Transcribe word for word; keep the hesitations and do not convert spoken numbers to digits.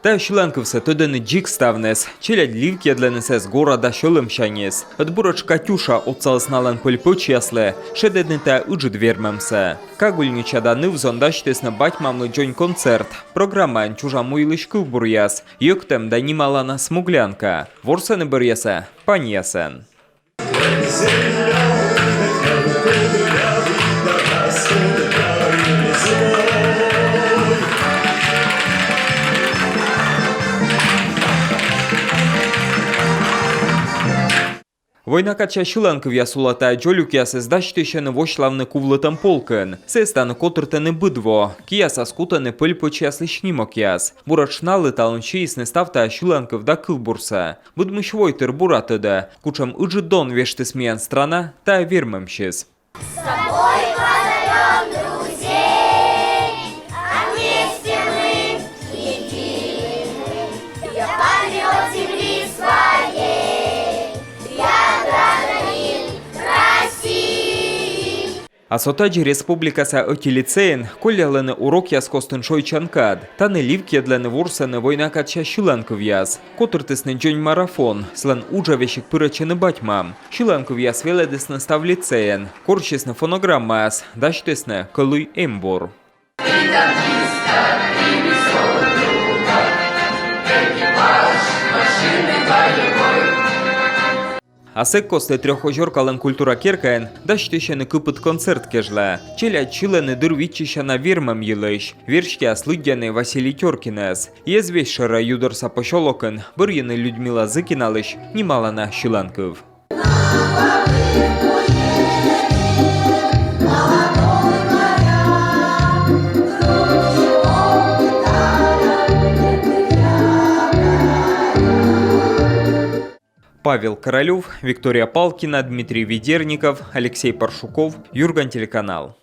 Тайӧ сьыланкывсӧ тӧдӧны дзик ставныс. Челядь ливкйӧдлӧны сійӧс гора да сьӧлӧмсяньыс. Ӧд буретш «Катюша» отсаліс налӧн пӧль-пӧчьяслы шедӧдны тайӧ ыджыд вермӧмсӧ. Кагульнича да ныв-зон дасьтісны бать-мамлы дзонь концерт. Программаын чужан му йылысь кывбуръяс, йӧктӧм да нималана смуглянка. Ворсӧны бӧръясӧ паньясӧн. Война кадся сьыланкывъяс улӧ тайӧ дзолюкъясӧс дасьтысьӧны восьлавны кувлытӧм полкын. Сійӧс тані котыртӧны быд во. Киясас кутӧны пӧль-пӧчьяслысь снимокъяс. Буретш налы талун сиисны став тайӧ сьыланкыв да кывбурсӧ. Быдмысь войтыр бура тӧдӧ, кутшӧм ыджыд дон вештіс миян страна тайӧ вермӧмсьыс. С тобой позовём друзей, а вместе мы едины. Я патриот земли своей, я гражданин России. А со тадзи республикаса ӧти лицейын коллялӧны урокъяс костын шойччан кад. Тані ливкйӧдлӧны, ворсӧны война кадся сьыланкывъяс. Котыртісны дзонь марафон, сылӧн уджӧ весиг пырӧдчӧны бать-мам. Сьыланкывъяс велӧдісны став лицейын, корсисны фонограммаяс, дасьтісны «Кӧлуй эмбур». А сэк кості Трёхозёркалӧн культура керкаын дасьтысьӧны кыпыд концерт кежлӧ. Челядь сьылӧны дыр виччысяна вермӧм йылысь. Верстьӧяс лыддьӧны Василий Тёркинӧс. Эз весьшӧрӧ Юдорса посёлокын бӧрйыны Людмила Зыкиналысь нималана сьыланкыв. Павел Королёв, Виктория Палкина, Дмитрий Ведерников, Алексей Паршуков, «Юрган» телеканал.